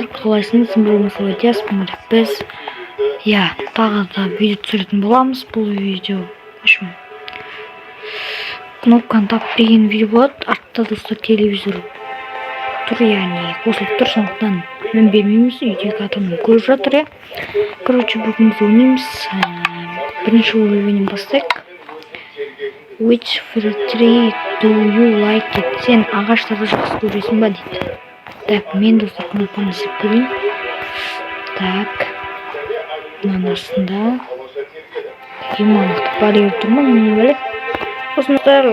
Достар, қалайсыңыз? Бүгін Диас. Бүгін біз, иә, тағы да видео түсіретін боламыз. Бұл видео, в общем, кнопканы тап деген видео болады. Артта, достар, телевизор тұр, яғни қосылып тұр, сондықтан мін бермейміз, үйдегі адамдар көріп жатыр, иә. Короче, бүгін біз ойнаймыз. Бірінші уровеньнен бастайық. Which fruit tree do you like it? Сен ағаштарды жақсы көресің ба дейді. Так, мен, достар, кнопканы іздеп көрейін. Так, мынаның астында мынақты барьер тұр ма, не бәле? Сосын, достар,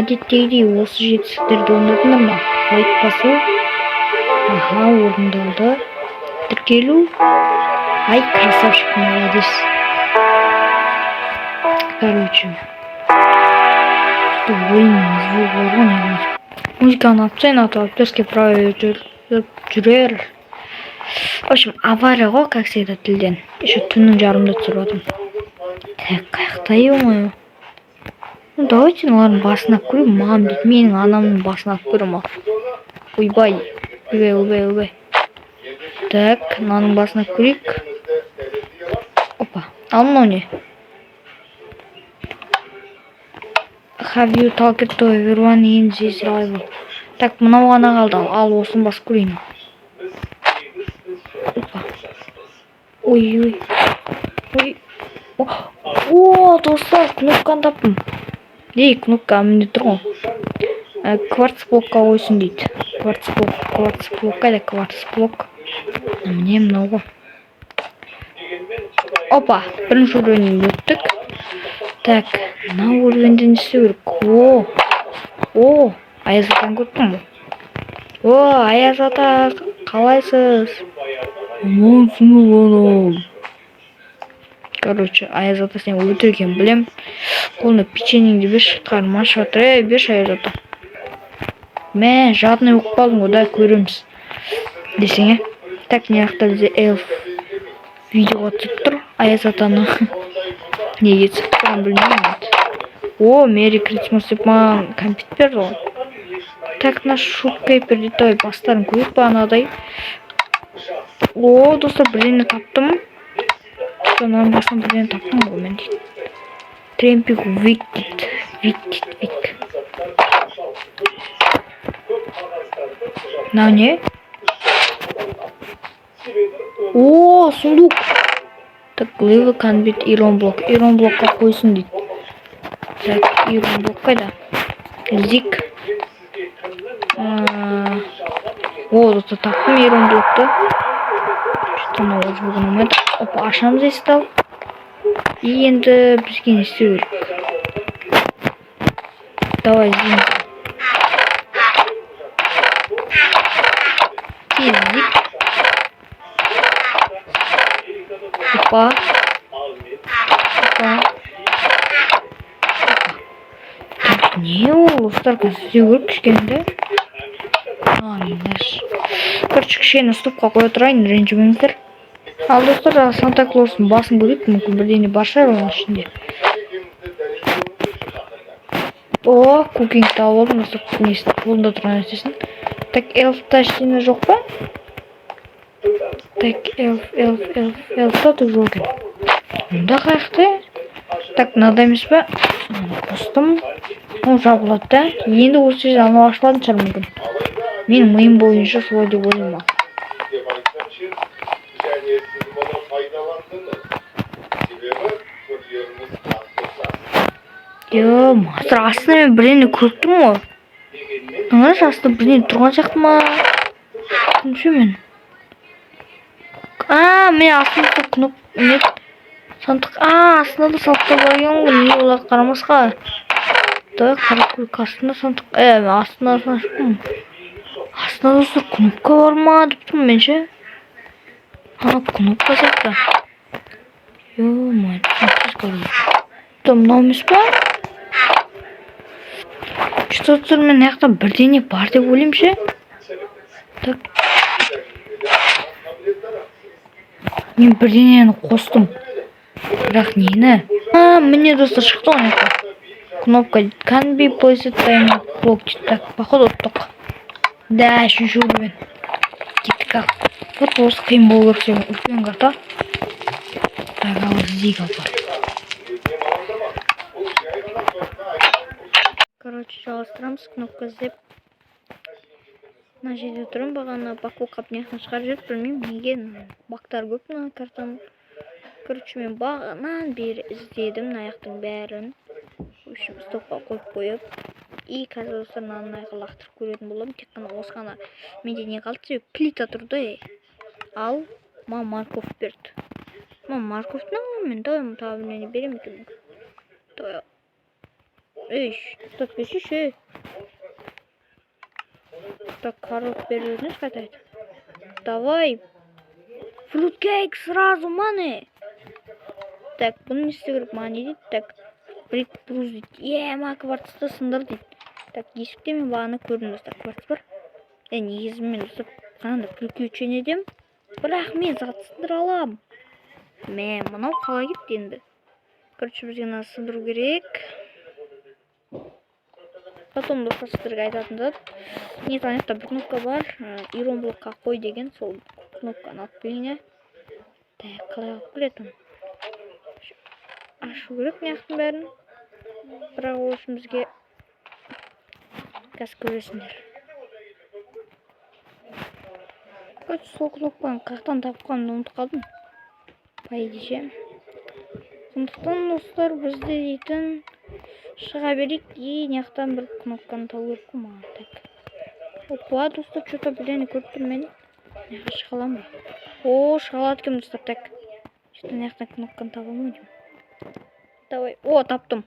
әдеттегідей осы жетістіктерді орындадыңдар ма? Лайк басу, аха, орындалды. Тіркелу, ай, красавчик, молодец. Короче, ойынның звугы бар ғой, не, музыканы алып тастайын, а то авторский право жүрер. В общем, авария ғой, как всегда, тілден. Еще түннің жарымында түсіріп жатырмын. Так, қаяқта, ё-моё? Ну давайте мыналардың басын алып көрейін. Мам дейді, менің анамның басын алып көремін. Ал, ойбай, ойбай, ойбай, ойбай. Так, мынаның басын алып көрейік. Опа, ал мынау не? Have you talked to everyone in this level? Так, мынау ғана қалды. Ал осыны басып көрейін. Опа, ой, ой, ой! О, достар, кнопканы таптым. Ей, кнопка мінде тұр ғой. Кварц блокқа қойсын дейді. Кварц блок, кварц блок қайда? Кварц блок міне, мынау ғой. Опа, бірінші уровень өттік. Так, мына уровеньде не істеу керек? О, о, Аяз атаны көріп тұрмын ғой. О, Аяз ата, қалайсыз? Амансың ба, балам? Короче, Аяз ата, сен өлтіргенін білем. Қолына печеньеңді берші, қарным ашып жатыр. Ей, берші, Аяз ата. Мә, жадный болып қалдың ғой да, көреміз десең, иә. Так, мына жақта бізде эльф видеоға түсіп тұр. Аяз атаны неге түсіп тұрғанын білмеймін енді. О, Merry Christmas деп маған кәмпит берді ғой. Так, мына shopkeeper дейді. Давай бастарын көрейік бағанағыдай. О, достар, бірдеңе таптым. Мынаның басынан бірдеңе таптым ғой мен дейді. Tramping week дейді, week дейді, week. Мынау не? О, сундук. Так, level can be iron block. Iron блокқа қойсын дейді. Так, iron блок қайда? Іздейік. О, достар, таптым iron блокты. Что-то мынау звук ұнамайды. Опа, ашамыз есікті. Ал и енді бізге не істеу керек? Давай іздейміз. Тез іздейік. Опа, опа. Так, не ол, достар? Қазір іздеу керек кішкене да. Короче, кішкене стопқа қоя тұрайын, ренжімеңіздер. Ал, достар, Санта Клаустың басын көрейік, мүмкін, бірдеңе бар шығар оның ішінде. О, cooking тауып алдым, достар, несін, қолында тұрған нәрсесін. Так, эльфта ештеңе жоқ па? Так, эльф, эльф, эльф, эльфта түк жоқ екен. Мұнда қаяқта? Так, мынада емес па? Мынаны қостым, ол жабылады да. Енді осы жерде анау ашылатын шығар мүмкін. Менің миым бойынша солай деп ойлаймын. Ал деп айтсамшы, және сіз мұны пайдаландыңыз, себебі түрлеріңіз қатты ұқсас. Е, мастер, астында мен бірдеңе көріп тұрмын ғой. Аңғаршы, астында бірдеңе тұрған сияқты ма? Кім мен? А, міне, астында кнопка, не, сандық. А, астында да сандықтар бар екен ғой. Неге оларға қарамасқа? Давай қарап көрейік. Астында сандық, е, астында ашпын. Астында, достар, кнопка бар ма деп тұрмын мен ше. А, кнопка сияқты. Ё-моё, түсініксіз, короче. Мынау емес па? Что, достар, мен мына жақта бірдеңе бар деп ойлаймын ше. Так, мен бірдеңені қостым, бірақ нені? А, міне, достар, шықты ғой мына жақта кнопка. Can be placed diamond block дейді. Так, походу ұттық да, үшінші уровень. Кеттік. Ал Вот осы қиын болу керек себебі үлкен карта. Так, ал іздейік, ал бар. Өзінен алаңдама. Бұл жай ғана сотқа айтқан. Короче, жалғастырамыз кнопка іздеп. Мына жерде тұрмын, бағана баг болып қалып, мына жақтан шығарып жіберді, білмеймін неге, багтар көп мына картаның. Короче, мен бағанан бері іздедім мына жақтың бәрін. В общем, стопқа қойып қойып. И қазір, достар, мынаны мына жаққа лақтырып көретін боламын. Тек қана осы ғана менде не қалды, себебі плита тұр да. Ал маған морковь берді. Маған морковьтың аламын мен. Давай, тағы бір не беремін екен. Давай. Ей, стоп, берсейші, ей. Так, карот беріп жүріңіз қайта қайта. Давай. Фрукт сразу мане. Так, бұны не істеу керек, маған не дейді? Так, break брус дейді. Е, ма, кварцты сындыр дейді. Так, есікте мен бағана көрдім, достар, кварц бар. Е, негізі мен, достар, қандай приключение дем. Бірақ мен зат сындыра аламын. Мә, мынау қалай кетті енді? Короче, бізге мынаны сындыру керек. Потом, достар, сіздерге айтатын зат. Негізі ана жақта бір кнопка бар. Iron блокқа қой деген, сол кнопканы алып келейін, иә. Так, қалай алып келеді оны? Ашу керек мына жақтың бәрін. Бірақ ол үшін бізге қазір көресіңдер. Короче, сол кнопканы қаяқтан тапқанымды ұмытып қалдым. По идее ше. Сондықтан, достар, бізде дейтін шыға берейік и мына жақтан бір кнопканы табу керек қой маған. Так. Опа, достар, что-то бірдеңе көріп тұрмын мен. Мына жаққа шыға аламын ба? О, шыға алады екенмін, достар. Так. Что-то мына жақтан кнопканы таба алмай деймін. Давай. О, таптым.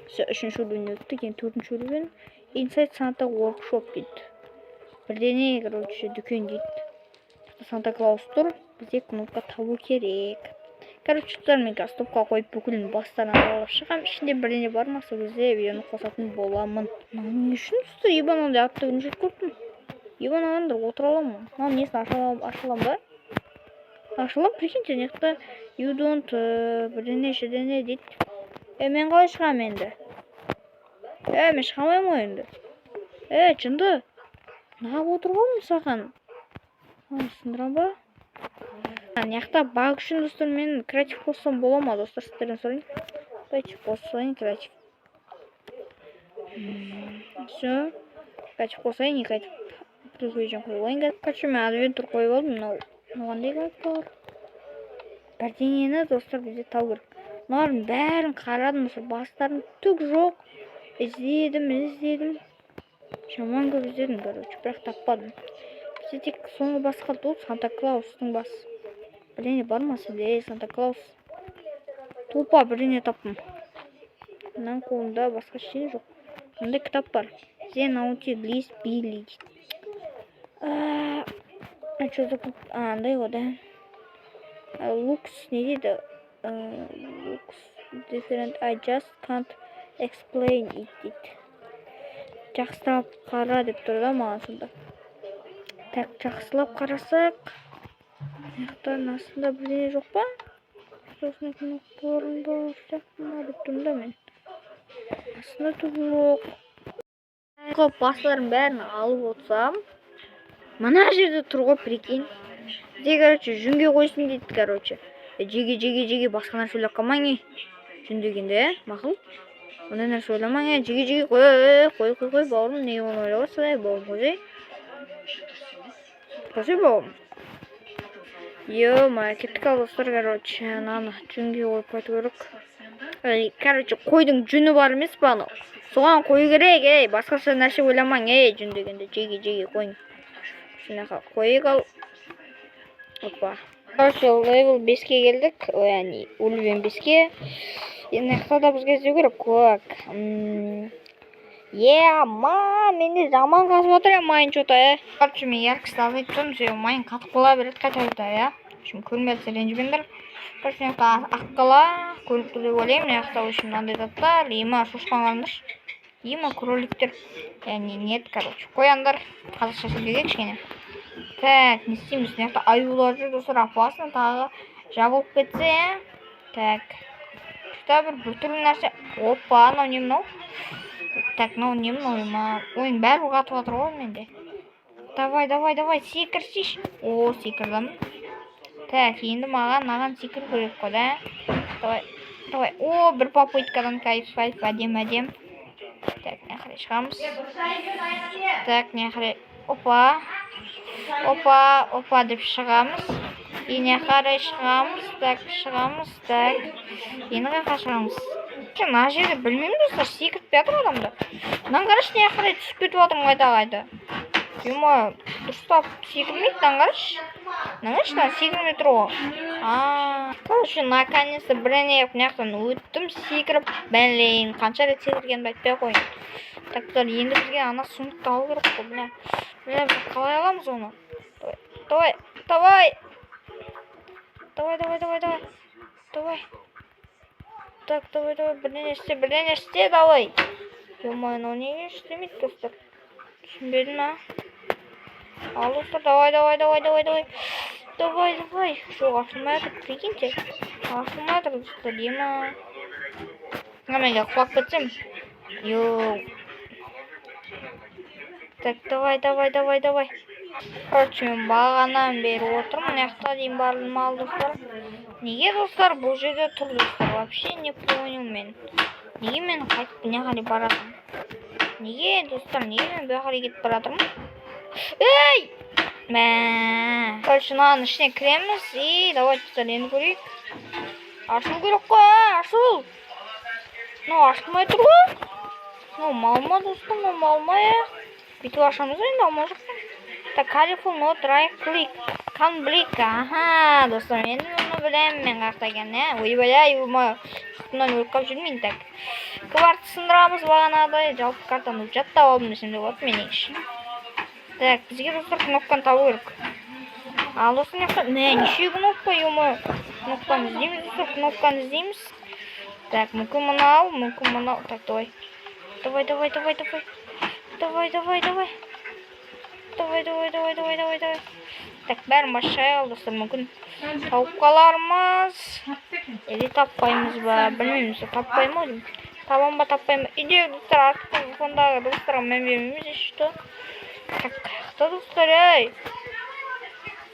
Все, үшінші уровень өттік, енді төртінші уровень. Inside Santa Workshop дейді. Бірдеңе, короче, дүкен дейді. Санта Клаус тұр. Бізде кнопка табу керек. Короче, достар, мен қазір стопқа қойып, бүкілін бастарынан аралап шығамын. Ішінде бірдеңе бар ма, сол кезде видеоны қосатын боламын. Мынау не үшін, достар? Ебан, андай атты бірінші рет көріп тұрмын. Ебан, адамдар отыра аламын. Мынаның несін аша аламын, аша аламын ба? Аша аламын, прикиньте, мына жақта you don't бірдеңе шірдеңе дейді. Е, мен қалай шығамын енді? Е, мен шыға алмаймын ғой енді. Е, жынды. Неғып отырып алдым саған? Сындырамын ба? Мына жақта баг үшін, достар, мен креатив қоссам бола ма, достар, сіздерден сұрайын. Давайте қосайын креатив. Все. Креатив қосайын, екі айтып приключение қойып алайын қазір. Короче, мен адвентур қойып алдым. Мынау қандай кнопка бар? Бірдеңені, достар, бізде табу керек. Мыналардың бәрін қарадым, достар, бастарын түк жоқ. Іздедім, іздедім. Жаман көп іздедім, короче, бірақ таппадым. Бізде тек соңғы бас қалды, ол Санта Клаустың басы. Бірдеңе бар ма сенде, ей, Санта Клаус? Тупа бірдеңе таптым. Мынаның қолында басқа ештеңе жоқ. Мындай кітап бар. The Naughty List Billy дейді. А, что за А, андай ғой да. Looks не дейді? Looks different. I just can't explain it дейді. Жақсылап қара деп тұр да маған сонда. Так, жақсылап қарасақ, мына жақтан астында бірдеңе жоқ па? Сосын кнопкаларым бар сияқты ма деп тұрмын да мен. Астында түк жоқ. Қоп, баслардың бәрін алып отырсам, мына жерде тұр ғой, прикинь. Бізде, короче, жүнге қойсын дейді, короче. Жеге, жеге, жеге, басқа нәрсе ойлап қалмаң, ей. Жүн дегенде, ә, мақұл. Ондай нәрсе ойламаң, е, жеге, жеге, қой, қой, қой, қой, бауырым, неге оны ойлап отырсың, ей, бауырым, қойсай. Қойсай, бауырым. Ё-моё, кеттік ал, достар, короче, мынаны жүнге қойып қайту керек. Ей, короче, қойдың жүні бар емес па анау? Соған қою керек, ей, басқаша нәрсе ойламаң, ей, жүн дегенде жеге, жеге қойың. Шынақа қояйық ал. Опа. Короче, левел 5-ке келдік, яғни уровень 5-ке. Енді мына жақта да бізге іздеу керек. Так. Е, ма, менде жаман қасып отыр, е, майын что-то, е. Короче, мен яркость азайтып тұрмын, себебі майын қатып қала береді қайта қайта, иә. В общем, көрмей жатса, ренжімеңдер. Короче, мына жақта ақ қала көрініп тұр деп ойлаймын. Мына жақта, в общем, мынандай заттар, ема, шошқан қараңдаршы. Ема, кроликтер. Яғни нет, короче, қояндар. Қазақша сөйлеуге кішкене. Так, не істейміз? Мына жақта аюлар жүр, достар, опасно, тағы жабылып кетсе, иә. Так. Что бір біртүрлі нәрсе. Опа, анау не мынау? Так, мынау не мынау ма? Ойын бәрі қатып жатыр ғой менде. Давай, давай, давай, секірсейші. О, секірдім. Так, енді маған мынаған секіру керек қой, да? Давай, давай. О, бір попыткадан, кайф, кайф, әдемі, әдемі. Так, мына қарай шығамыз. Так, мына қарай, опа, опа, опа деп шығамыз. И мына қарай шығамыз. Так, шығамыз. Так, енді қаяққа шығамыз? Мына жерде білмеймін, достар, секіртпей жатыр адамды. Мынаны қарашы, мына қарай түсіп кетіп жатырмын қайта қайта. Ема, дұрыстап секірмейді. Мынаны қарашы, мынаны қарашы, мына секірмей тұр ғой. А, короче, наконец то бірдеңе қылып мына жақтан өттім секіріп. Блин, қанша рет секіргенімді айтпай ақ қояйын. Так, достар, енді бізге ана сундукты алу керек қой. Бля, бля, біз қалай аламыз оны? Давай, давай, давай, давай, давай, давай, давай. Так, давай, давай, бірдеңе істе, бірдеңе істе, давай. Ё, мынау неге істемейді, достар? Түсінбедім, а. Ал, достар, давай, давай, давай, давай, давай, давай, давай. Жоқ, ашылмай жатыр, прикиньте, ашылмай жатыр, достар. Ема, мына мен құлап кетсем. Йоу. Так, давай, давай, давай, давай. Короче, мен бағанадан бері отырмын, мына жаққа дейін бардым. Ал, достар, неге, достар, бұл жерде тұр, достар? Вообще не понял мен. Неге мен қайтып мына қарай баратырмын? Неге, достар, неге мен бұл қарай кетіп бара жатырмын? Ей, мә. Короче, мынаның ішіне кіреміз. И давайте, достар, енді көрейік. Ашылу керек қой, а, ашыл. Мынау ашылмай тұр ғой. Мынау мал ма, достар? Мынау мал ма, иә? Бүйтіп ашамыз ғой енді, алмай жоқ па? Так, careful, not right click. Can click. Аха, достар, енді мұны білемін мен қаяқта екенін, иә. Ойбай, ай, үстімнен өліп қалып жүрмейін. Так. Кварц сындырамыз бағанағыдай. Жалпы картаны жаттап алдым десем де болады мен негізі. Так, бізге, достар, кнопканы табу керек. Ал, достар, мына жақта мә, неше кнопка, ё. Кнопканы іздейміз, достар, кнопканы іздейміз. Так, мүмкін мынау, мүмкін мынау. Так, давай. Давай, давай, давай, давай. Давай, давай, давай. Давай, давай, давай, давай, давай, давай. Так, бәрін бас ал, достар, мүмкін тауып қалармыз. Или таппаймыз ба, білмеймін, достар, таппаймын ау деймін. Табам ба, таппаймын ба? Үйдегі достар, артқы фондағы достарға мән бермейміз, если что. Так, қаяқта, достар, ей?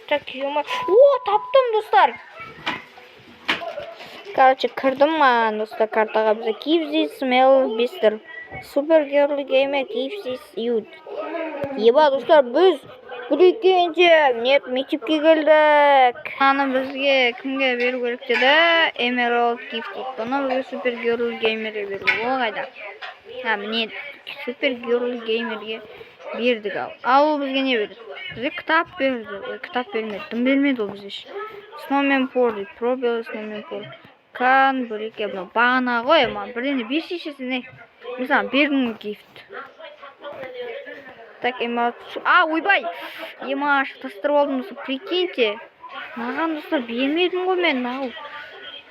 Так, ё. О, таптым, достар. Короче, кірдім маған, достар, картаға. Бізде Keep this smell bister. Super Girl Gamer keeps this you. Еба, достар, біз прикиньте, нет, мектепке келдік. Аны бізге кімге беру керек деді? Emerald Gift дейді. Бұны бізге Super Girl Gamerге беру. Ол қайда? А, міне, Super Girl Gamerге бердік ал. Ал ол бізге не берді? Бізге кітап берді. Ой, кітап бермеді. Дым бермеді ол бізге. Snowman Por дейді. Пробел Snowman Por. Кан бөлеке, мынау бағана ғой, маған бірдеңе берсейші сен, ей. Мен саған бердім ғой gift. Так, ема, а, ойбай, ема, шатастырып алдым, достар, прикиньте. Маған, достар, бермедім ғой мен, мынау.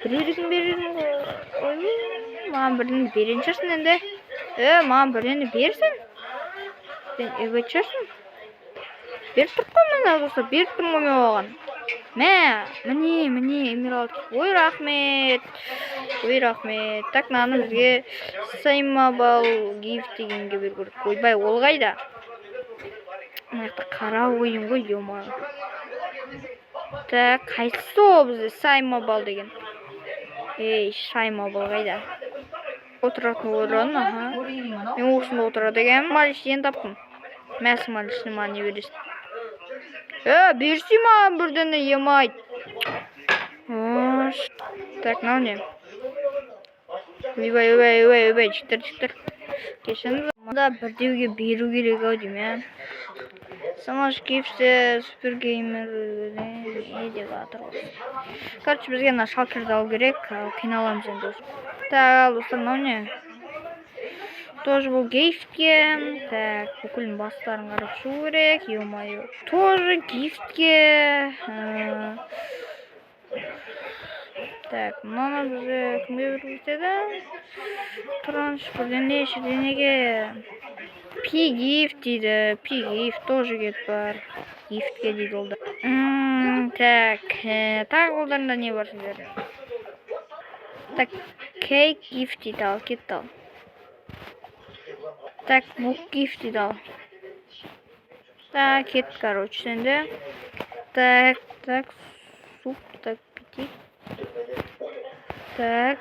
Біреудікін бердім ғой. Ой, маған бірдеңе беретін шығарсың енді. Е, маған бірдеңе берсін. Сен өбет шығарсың. Беріп тұрып қой мына, достар, беріп тұрмын ғой мен оған. Мә, міне, міне, Emerald. Ой, рахмет. Ой, рахмет. Так, мынаны бізге Саймабал gift дегенге беру керек. Ойбай, ол қайда? Мына жақта қара ойын ғой, ё. Так, қайсысы ол бізде Саймабал деген? Ей, Саймабал қайда? Отыратын орын, аха. Мен осында отырады екенмін. Малиш, енді таптым. Мә, Смалиш, маған не бересің? Е, берсей маған бірдеңе, емай. Ош. Так, мынау не? Ойбай, ойбай, ойбай, ойбай, жігіттер, жігіттер. Кешіріңіз. Мында бірдеуге беру керек ау деймін, иә. Самаш кипсте супер геймер не деп жатыр осы. Короче, бізге мына шалкерді алу керек, ал қиналамыз енді осы. Так, ал, достар, мынау не? Тоже бұл gift ке. Так, бүкіл бастарын қарап шығу керек, ё-моё. Тоже gift ке. Так, мынаны бізге кімге беру керек еді? Транш бірдеңе шірдеңеге. Пи gift дейді. Пи gift тоже кетіп бар. Gift ке дейді ол да. Так, тағы қолдарында не бар сендерде? Так, cake gift дейді, ал, кетті ал. Так, book gift дейді, ал. Так, кеттік, короче, енді. Так, так, суп, так, бүйтейік. Так.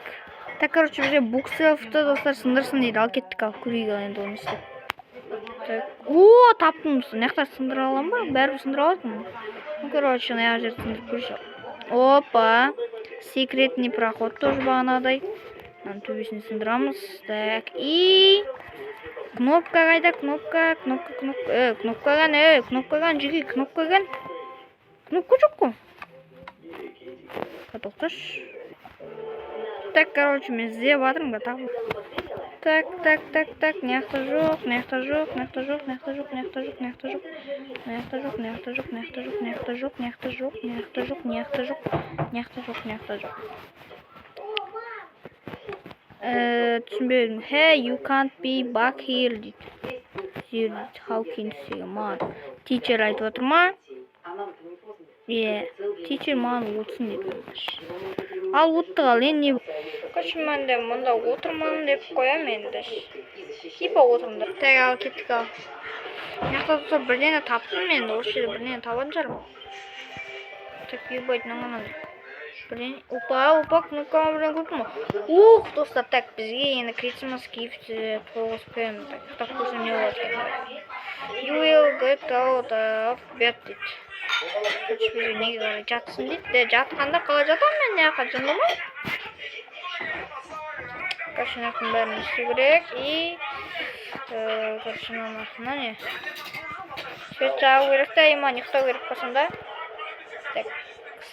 Так, короче, бізде bookshelf ті, достар, сындырсын дейді. Ал кеттік, ал көрейік, ал енді оны істеп. Так. О, таптым. Мына жақта сындыра аламын ба? Бәрібір сындыра алатынмын. Ну, короче, мына жерді сындырып көрші. Опа. Секретный проход тоже бағанағыдай. Мынаның төбесін сындырамыз. Так, и кнопка қайда? Кнопка, кнопка, кнопка. Кнопка кән, кнопка кән, жеге, кнопка кән. Кнопка жоқ қой. Тоқташы. Так, короче, мен іздеп жатырмын тағы. Так, так, так, так, мына жақта жоқ, мына жақта жоқ, мына жақта жоқ, мына жақта жоқ, мына жақта жоқ, мына жақта жоқ, мына жақта жоқ, мына жақта жоқ, мына жақта жоқ, мына жақта жоқ, мына жақта жоқ, мына жақта жоқ, мына жақта жоқ, мына жақта жоқ, мына жақта жоқ. Түсінбедім. Hey, you can't be back here дейді. Here дейді. How can you маған? Teacher айтып отыр ма? Иә, teacher маған отырсын деді. Ал оттық, ал енді не? Короче, мен де мұнда отырмын деп қоямын енді. Типа отырмын деп. Так, ал кеттік, ал. Мына жақта, достар, бірдеңе таптым мен. Осы жерде бірдеңе табатын шығармын. Так, ебать, мына бірдеңе. Опа, опа, кнопканы бірдеңе көрдім ғой. Ух, достар, так, бізге енді Christmas gift 9 PM. Так, ұйықтап көрсем не болады екен? You will get out of bed дейді. Короче, бізге неге қарай жатсын дейді. Де, жатқанда қалай жатамын мен мына жаққа, жынды ма? Короче, мына жақтың бәрін істеу керек. И, короче, мына не? Свет жағу керек та, иман ұйықтау керек па сонда? Так,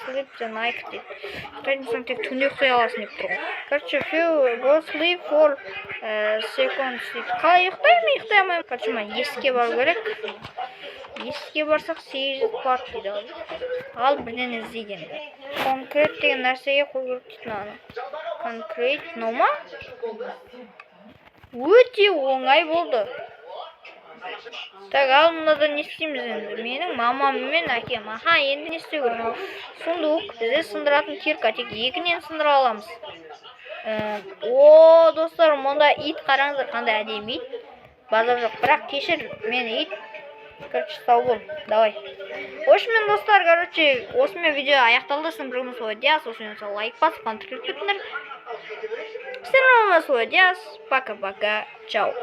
sleep the night дейді. Ұйықтайтын болсаң, тек түнде ұйықтай аласың деп тұр ғой. Короче, feel go sleep for seconds дейді. Қалай ұйықтаймын, ұйықтай алмаймын. Короче, мына есікке бару керек. Есікке барсақ, 800 парт дейді. Ал бірден іздейді енді. Concrete деген нәрсеге қою керек дейді мынаны. Concrete мынау ма? Өте оңай болды. Так, ал мынада не істейміз енді? Менің мамам мен әкем. Аха, енді не істеу керек? Сундук. Бізде сындыратын кирка. Тек екінен сындыра аламыз. О, достар, мұнда ит, қараңыздар, қандай әдемі ит. Базар жоқ. Бірақ кешір мені, ит. Короче, сау бол. Давай. В общем, достар, короче, осымен видео аяқталды. Сіздермен бірге Диас. Осымен лайк басып, тіркеліп кетіңдер. Сіздермен Диас. Пока-пока. Чао.